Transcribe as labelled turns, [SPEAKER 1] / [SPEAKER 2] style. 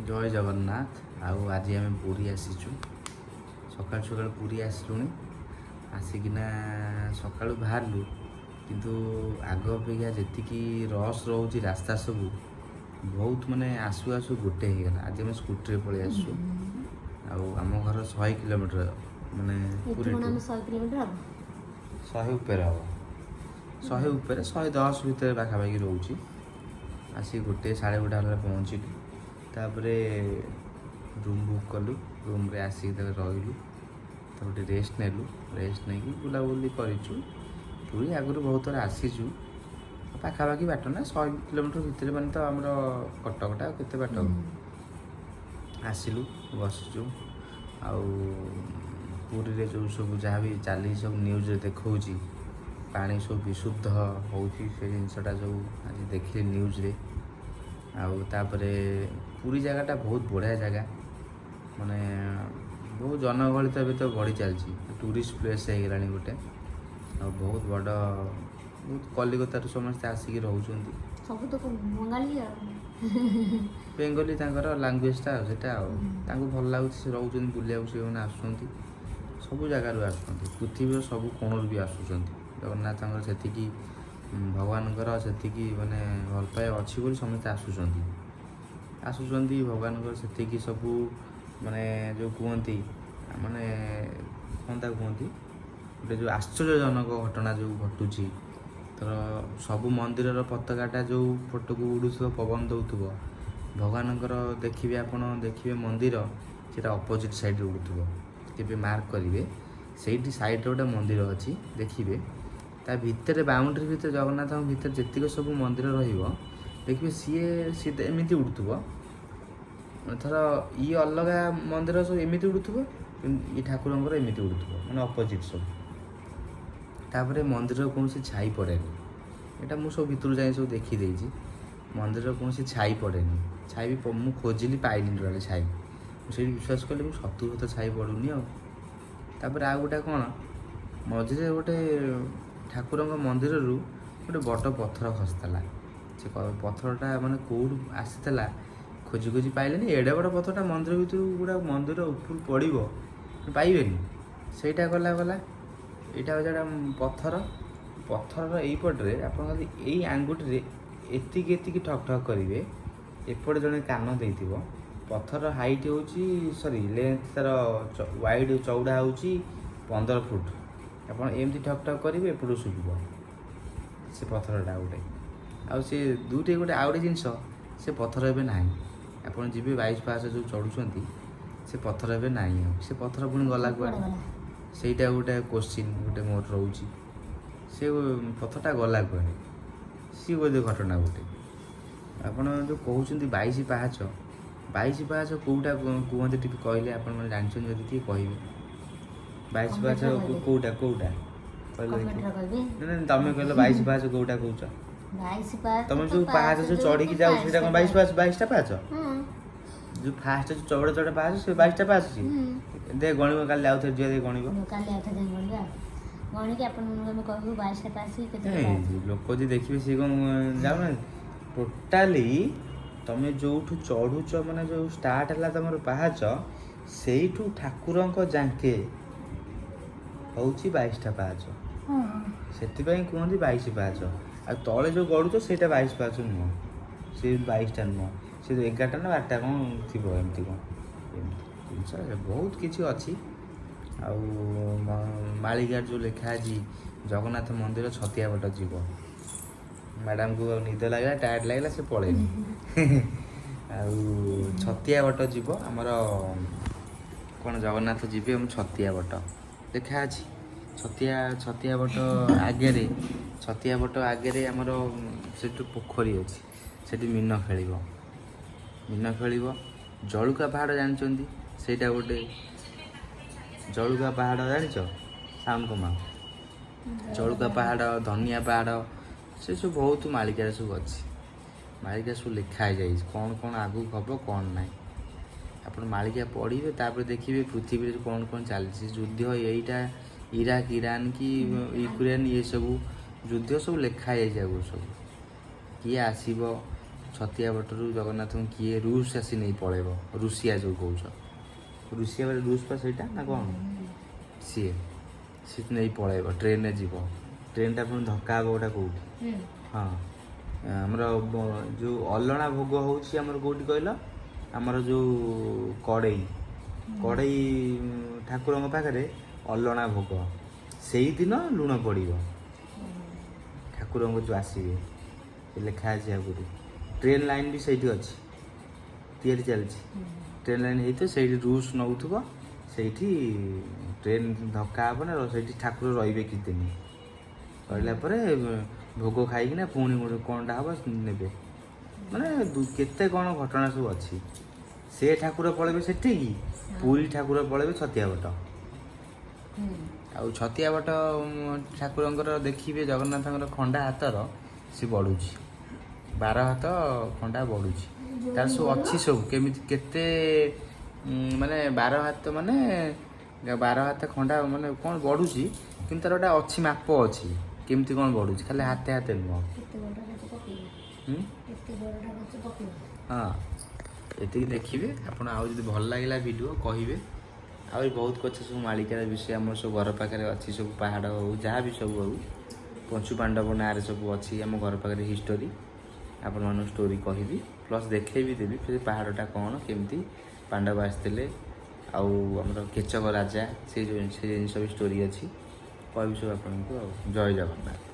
[SPEAKER 1] ଜୟ ଜଗନ୍ନାଥ। ଆଉ ଆଜି ଆମେ ପୁରୀ ଆସିଛୁ। ସକାଳୁ ସକାଳୁ ପୁରୀ ଆସିଲୁଣି। ଆସିକିନା ସକାଳୁ ବାହାରିଲୁ, କିନ୍ତୁ ଆଗ ଅପେକ୍ଷା ଯେତିକି ରସ୍ ରହୁଛି ରାସ୍ତା ସବୁ ବହୁତ, ମାନେ ଆସୁ ଆସୁ ଗୋଟେ ହେଇଗଲା। ଆଜି ଆମେ ସ୍କୁଟିରେ ପଳେଇ ଆସିଛୁ। ଆଉ ଆମ ଘର 100 କିଲୋମିଟର, ମାନେ
[SPEAKER 2] ଏଠୁ
[SPEAKER 1] ପୁରୀଠୁ।
[SPEAKER 2] କ'ଣ ଆମେ 100 କିଲୋମିଟର ହବ?
[SPEAKER 1] 100 ଉପରେ ହବ, 100 ଉପରେ, 110 ଭିତରେ ପାଖାପାଖି ରହୁଛି। ଆସିକି ଗୋଟେ 1:30 ହେଲା ପହଞ୍ଚିଲୁ। ତାପରେ ରୁମ୍ ବୁକ୍ କଲୁ। ରୁମ୍ରେ ଆସିକି ତାପରେ ରହିଲୁ। ତାପରେ ଟିକେ ରେଷ୍ଟ ନେଲୁ। ରେଷ୍ଟ ନେଇକି ବୁଲାବୁଲି କରିଛୁ। ପୁରୀ ଆଗରୁ ବହୁତ ଥର ଆସିଛୁ। ପାଖାପାଖି ବାଟ ନା, 100 କିଲୋମିଟର ଭିତରେ, ମାନେ ତ ଆମର କଟକଟା ଆଉ କେତେ ବାଟ? ଆସିଲୁ, ବସିଛୁ। ଆଉ ପୁରୀରେ ଯେଉଁ ସବୁ ଯାହା ବି ଚାଲିଛି, ସବୁ ନ୍ୟୁଜ୍ରେ ଦେଖାଉଛି, ପାଣି ସବୁ ବିଶୁଦ୍ଧ ହେଉଛି, ସେ ଜିନିଷଟା ସବୁ ଆଜି ଦେଖିଲି ନ୍ୟୁଜ୍ରେ। ଆଉ ତାପରେ ପୁରୀ ଜାଗାଟା ବହୁତ ବଢ଼ିଆ ଜାଗା। ମାନେ ବହୁତ ଜନଗହଳି ତ ଏବେ ତ ବଢ଼ି ଚାଲିଛି, ଟୁରିଷ୍ଟ ପ୍ଲେସ୍ ହେଇଗଲାଣି ଗୋଟେ। ଆଉ ବହୁତ ବଡ଼, ବହୁତ କଲିକତାରୁ ସମସ୍ତେ ଆସିକି ରହୁଛନ୍ତି।
[SPEAKER 2] ସବୁ ତ ବଙ୍ଗାଳୀ ଆଉ।
[SPEAKER 1] ବେଙ୍ଗଲୀ ତାଙ୍କର ଲାଙ୍ଗୁଏଜଟା ଆଉ ସେଇଟା, ଆଉ ତାଙ୍କୁ ଭଲ ଲାଗୁଛି, ସେ ରହୁଛନ୍ତି ବୁଲିବାକୁ, ସେମାନେ ଆସୁଛନ୍ତି, ସବୁ ଜାଗାରୁ ଆସୁଛନ୍ତି, ପୃଥିବୀର ସବୁ କୋଣରୁ ବି ଆସୁଛନ୍ତି। ଜଗନ୍ନାଥଙ୍କର ସେତିକି ଭଗବାନଙ୍କର ସେତିକି ମାନେ ଭଲ ପାଇବା ଅଛି ବୋଲି ସମସ୍ତେ ଆସୁଛନ୍ତି। ଆସୁଛନ୍ତି ଭଗବାନଙ୍କର ସେତିକି ସବୁ, ମାନେ ଯେଉଁ କୁହନ୍ତି, ମାନେ କ'ଣ ତାକୁ କୁହନ୍ତି, ଗୋଟେ ଯେଉଁ ଆଶ୍ଚର୍ଯ୍ୟଜନକ ଘଟଣା ଯେଉଁ ଘଟୁଛି। ଧର ସବୁ ମନ୍ଦିରର ପତାକାଟା ଯେଉଁ ପଟକୁ ଉଡ଼ୁଥିବ, ପବନ ଦେଉଥିବ, ଭଗବାନଙ୍କର ଦେଖିବେ ଆପଣ, ଦେଖିବେ ମନ୍ଦିର ସେଇଟା ଅପୋଜିଟ୍ ସାଇଡ଼୍ରେ ଉଡ଼ୁଥିବ। କେବେ ମାର୍କ କରିବେ, ସେଇଠି ସାଇଡ଼୍ରେ ଗୋଟେ ମନ୍ଦିର ଅଛି, ଦେଖିବେ ତା ଭିତରେ, ବାଉଣ୍ଡ୍ରି ଭିତରେ, ଜଗନ୍ନାଥଙ୍କ ଭିତରେ ଯେତିକ ସବୁ ମନ୍ଦିର ରହିବ, ଦେଖିବେ ସିଏ ସିଏ ଏମିତି ଉଡ଼ୁଥିବ। ଧର ଇଏ ଅଲଗା ମନ୍ଦିର ସବୁ ଏମିତି ଉଡ଼ୁଥିବ, କିନ୍ତୁ ଇଏ ଠାକୁରଙ୍କର ଏମିତି ଉଡ଼ୁଥିବ, ମାନେ ଅପୋଜିଟ୍ ସବୁ। ତାପରେ ମନ୍ଦିରର କୌଣସି ଛାଇ ପଡ଼େନି। ଏଇଟା ମୁଁ ସବୁ ଭିତରୁ ଯାଇ ସବୁ ଦେଖିଦେଇଛି। ମନ୍ଦିରର କୌଣସି ଛାଇ ପଡ଼େନି। ଛାଇ ବି ମୁଁ ଖୋଜିଲି, ପାଇଲିନି ଟୋଟାଲି ଛାଇ। ମୁଁ ସେଇଠି ବିଶ୍ୱାସ କଲି, ମୁଁ ସତକୁ ସତ ଛାଇ ପଡ଼ୁନି। ଆଉ ତାପରେ ଆଉ ଗୋଟେ କ'ଣ, ମଝିରେ ଗୋଟେ ଠାକୁରଙ୍କ ମନ୍ଦିରରୁ ଗୋଟେ ବଡ଼ ପଥର ଖସିଥିଲା। ସେ ପଥରଟା ମାନେ କେଉଁଠୁ ଆସିଥିଲା ଖୋଜି ଖୋଜି ପାଇଲେନି। ଏଡ଼େ ବଡ଼ ପଥରଟା ମନ୍ଦିର ଭିତରୁ ଗୋଟେ ମନ୍ଦିର ଉପରୁ ପଡ଼ିବ, ପାଇବେନି? ସେଇଟା ଗଲା ଗଲା। ଏଇଟା ହେଉଛି ଗୋଟେ ପଥର। ପଥରର ଏଇପଟରେ ଆପଣ ଖାଲି ଏଇ ଆଙ୍ଗୁଠିରେ ଏତିକି ଏତିକି ଠକ୍ ଠକ୍ କରିବେ, ଏପଟେ ଜଣେ କାନ ଦେଇଥିବ। ପଥରର ହାଇଟ୍ ହେଉଛି, ସରି, ଲେନ୍ଥ ତାର ୱାଇଡ଼, ଚଉଡ଼ା ହେଉଛି 15 ଫୁଟ। ଆପଣ ଏମିତି ଠକ୍ ଠକ୍ କରିବେ, ଏପଟୁ ଶୁଭିବ ସେ ପଥରଟା ଗୋଟେ। ଆଉ ସେ ଦୁଇଟି ଗୋଟେ। ଆଉ ଗୋଟେ ଜିନିଷ, ସେ ପଥର ଏବେ ନାହିଁ। ଆପଣ ଯିବେ 22 ପାହାଚ ଯେଉଁ ଚଢ଼ୁଛନ୍ତି, ସେ ପଥର ଏବେ ନାହିଁ। ଆଉ ସେ ପଥର ପୁଣି ଗଲା
[SPEAKER 2] କୁଆଡ଼େ
[SPEAKER 1] କୁଆଡ଼େ?
[SPEAKER 2] ଗଲା?
[SPEAKER 1] ସେଇଟା ଗୋଟେ କୋଶ୍ଚିନ୍ ଗୋଟେ ମୋର ରହୁଛି। ସେ ପଥରଟା ଗଲା କୁଆଡ଼େ? ସିଏ ବୋଧେ ଘଟଣା ଗୋଟେ। ଆପଣ ଯେଉଁ କହୁଛନ୍ତି 22 ପାହାଚ, 22 ପାହାଚ କେଉଁଟା କୁହନ୍ତି ଟିକେ କହିଲେ? ଆପଣମାନେ ଜାଣିଛନ୍ତି ଯଦି କିଏ କହିବେ, 22 ପାହାଚ।
[SPEAKER 2] କମେଣ୍ଟରେ କହିବେ।
[SPEAKER 1] କେଉଁଟା କେଉଁଟା କହିଲେ ଦେଖି।
[SPEAKER 2] କମେଣ୍ଟରେ କହିବେ।
[SPEAKER 1] ନା ନା, ତମେ କହିଲ, 22 ପାହାଚ କେଉଁଟା କହୁଛ?
[SPEAKER 2] 22 ପାହାଚ।
[SPEAKER 1] ତମେ
[SPEAKER 2] ତ
[SPEAKER 1] ଯୋଉ ପାହାଚ ଯୋଉ ଚଢ଼ିକି ଯାଉ, ସେଇଟା କ'ଣ 22 ପାହାଚ? 22ଟା ପାହାଚ?
[SPEAKER 2] ହଁ।
[SPEAKER 1] ଯୋଉ ଫାଷ୍ଟ ଯୋଉ ଚଉଡ଼ା ଚଉଡ଼ା ପାହାଚ, ସେ 22ଟା ପାହାଚ ସିଏ?
[SPEAKER 2] ହୁଁ।
[SPEAKER 1] ଦେ ଗଣିବ, କାଲି ଆଉଥରେ ଯିବା, ଦେ ଗଣିବ।
[SPEAKER 2] ମୁଁ କାଲି ଆଉଥରେ ଯାଇ ଗଣିବା। ଗଣିକି ଆପଣମାନଙ୍କୁ ଆମେ କହିବୁ 22ଟା ପାହାଚ କି କେତେଟା
[SPEAKER 1] ନାଇଁ,
[SPEAKER 2] ପାହାଚ।
[SPEAKER 1] ଲୋକ ଯଦି ଦେଖିବେ, ସିଏ କ'ଣ ଯାଉନାହାନ୍ତି? ଟୋଟାଲି ତମେ ଯୋଉଠୁ ଚଢ଼ୁଛ, ମାନେ ଯୋଉ ଷ୍ଟାର୍ଟ ହେଲା ତମର ପାହାଚ, ସେଇଠୁ ଠାକୁରଙ୍କ ଯାଙ୍କେ ହେଉଛି 22ଟା ପାହାଚ। ସେଥିପାଇଁ କୁହନ୍ତି 22 ପାହାଚ। ଆଉ ତଳେ ଯୋଉ ଗଡ଼ୁଛ, ସେଇଟା 22 ପାହାଚ ନୁହଁ। ସେ 22ଟା ନୁହଁ, ସେ 11ଟା ନା 12ଟା କ'ଣ ଥିବ, ଏମିତି କ'ଣ ଏମିତି ଜିନିଷ ବହୁତ କିଛି ଅଛି। ଆଉ ମାଳିକାରେ ଯେଉଁ ଲେଖା ଅଛି, ଜଗନ୍ନାଥ ମନ୍ଦିର ଛତିଆ ବଟ ଯିବ। ମ୍ୟାଡ଼ାମକୁ ଆଉ ନିଦ ଲାଗିଲା, ଟାୟାର୍ଡ଼ ଲାଗିଲା, ସେ ପଳେଇଲେ। ଆଉ ଛତିଆ ବଟ ଯିବ ଆମର କ'ଣ, ଜଗନ୍ନାଥ ଯିବେ ଆମ ଛତିଆ ବଟ ଲେଖା ଅଛି। ଛତିଆ ବଟ ଆଗରେ, ଛତିଆ ବଟ ଆଗରେ ଆମର ସେଠୁ ପୋଖରୀ ଅଛି, ସେଠି ମୀନ ଖେଳିବ, ମୀନ ଖେଳିବ। ଜଳୁକା ପାହାଡ଼ ଜାଣିଛନ୍ତି? ସେଇଟା ଗୋଟେ ଜଳୁକା ପାହାଡ଼ ଜାଣିଛ? ସାଉଣ୍ଡ କମାଅ। ଜଳୁକା ପାହାଡ଼, ଧନିଆ ପାହାଡ଼, ସେ ସବୁ ବହୁତ ମାଳିକାରେ ସବୁ ଅଛି। ମାଳିକା ସବୁ ଲେଖା ହେଇଯାଇଛି, କ'ଣ କ'ଣ ଆଗକୁ ହେବ, କ'ଣ ନାହିଁ। ଆପଣ ମାଳିକା ପଢ଼ିବେ, ତାପରେ ଦେଖିବେ ପୃଥିବୀରେ କ'ଣ କ'ଣ ଚାଲିଛି। ଯୁଦ୍ଧ ଏଇଟା ଇରାକ ଇରାନ କି ୟୁକ୍ରେନ୍, ଇଏ ସବୁ ଯୁଦ୍ଧ ସବୁ ଲେଖା ହେଇଯାଇଛି ଆଗରୁ ସବୁ। କିଏ ଆସିବ, ଛତିଆ ବଟରୁ ଜଗନ୍ନାଥଙ୍କୁ କିଏ ରୁଷ ଆସି ନେଇ ପଳେଇବ। ରୁଷିଆ ଯେଉଁ କହୁଛ, ରୁଷିଆ ମାନେ ରୁଷ ପା ସେଇଟା ନା କ'ଣ? ସିଏ ସିଏ ନେଇ ପଳେଇବ, ଟ୍ରେନରେ ଯିବ। ଟ୍ରେନଟା ପୁଣି ଧକ୍କା ହେବ ଗୋଟେ କେଉଁଠି। ହଁ, ଆମର ଯେଉଁ ଅଲଣା ଭୋଗ ହେଉଛି ଆମର କେଉଁଠି କହିଲ? ଆମର ଯେଉଁ କଡ଼େଇ କଡ଼େଇ ଠାକୁରଙ୍କ ପାଖରେ ଅଲଣା ଭୋଗ, ସେଇଦିନ ଲୁଣ ପଡ଼ିବ ଠାକୁରଙ୍କ ଯେଉଁ ଆସିବେ। ସେ ଲେଖା ଅଛି ଆଗରୁ। ଟ୍ରେନ୍ ଲାଇନ୍ ବି ସେଇଠି ଅଛି, ତିଆରି ଚାଲିଛି। ଟ୍ରେନ୍ ଲାଇନ୍ ହେଇଥିବ ସେଇଠି, ରୁଷ ନେଉଥିବ ସେଇଠି, ଟ୍ରେନ୍ ଧକ୍କା ହେବ ନା, ସେଇଠି ଠାକୁର ରହିବେ କିଛି ଦିନ। ରହିଲା ପରେ ଭୋଗ ଖାଇକିନା ପୁଣି ଗୋଟେ କ'ଣଟା ହେବ ନେବେ। ମାନେ କେତେ କ'ଣ ଘଟଣା ସବୁ ଅଛି। ସେ ଠାକୁର ପଳେଇବେ ସେଠିକି, ପୁରୀ ଠାକୁର ପଳେଇବେ ଛତିଆ ବଟ। ଆଉ ଛତିଆ ବଟ ଠାକୁରଙ୍କର ଦେଖିବେ ଜଗନ୍ନାଥଙ୍କର ଖଣ୍ଡା ହାତର ସେ ବଢ଼ୁଛି, 12 ହାତ ଖଣ୍ଡା ବଢ଼ୁଛି। ତାର ସବୁ ଅଛି ସବୁ କେମିତି କେତେ ମାନେ 12 ହାତ, ମାନେ 12 ହାତ ଖଣ୍ଡା ମାନେ କ'ଣ ବଢ଼ୁଛି, କିନ୍ତୁ ତାର ଗୋଟେ ଅଛି ମାପ ଅଛି କେମିତି କ'ଣ ବଢ଼ୁଛି, ଖାଲି ହାତେ ହାତେ ନୁହଁ।
[SPEAKER 2] କେତେ ବଡ଼ ଗଛ ପକେଇବ?
[SPEAKER 1] ହୁଁ?
[SPEAKER 2] କେତେ ବଡ଼ଟା ଗଛ ପକେଇବ?
[SPEAKER 1] ହଁ, ଏତିକି ଦେଖିବେ ଆପଣ। ଆଉ ଯଦି ଭଲ ଲାଗିଲା ଭିଡ଼ିଓ କହିବେ। ଆହୁରି ବହୁତ କଥା ସବୁ ମାଳିକାର ବିଷୟ ଆମର ସବୁ ଘର ପାଖରେ ଅଛି, ସବୁ ପାହାଡ଼ ହଉ ଯାହା ବି ସବୁ ହଉ, ପଞ୍ଚୁ ପାଣ୍ଡବ ନାଁରେ ସବୁ ଅଛି ଆମ ଘର ପାଖରେ ହିଷ୍ଟୋରି। ଆପଣମାନଙ୍କୁ ଷ୍ଟୋରି କହିବି, ପ୍ଲସ୍ ଦେଖେଇ ବି ଦେବି ସେ ପାହାଡ଼ଟା କ'ଣ, କେମିତି ପାଣ୍ଡବ ଆସିଥିଲେ, ଆଉ ଆମର କେଚକ ରାଜା, ସେ ଯେଉଁ ସେ ଜିନିଷ ବି ଷ୍ଟୋରି ଅଛି, କହିବି ସବୁ ଆପଣଙ୍କୁ। ଆଉ ଜୟ ଜଗନ୍ନାଥ।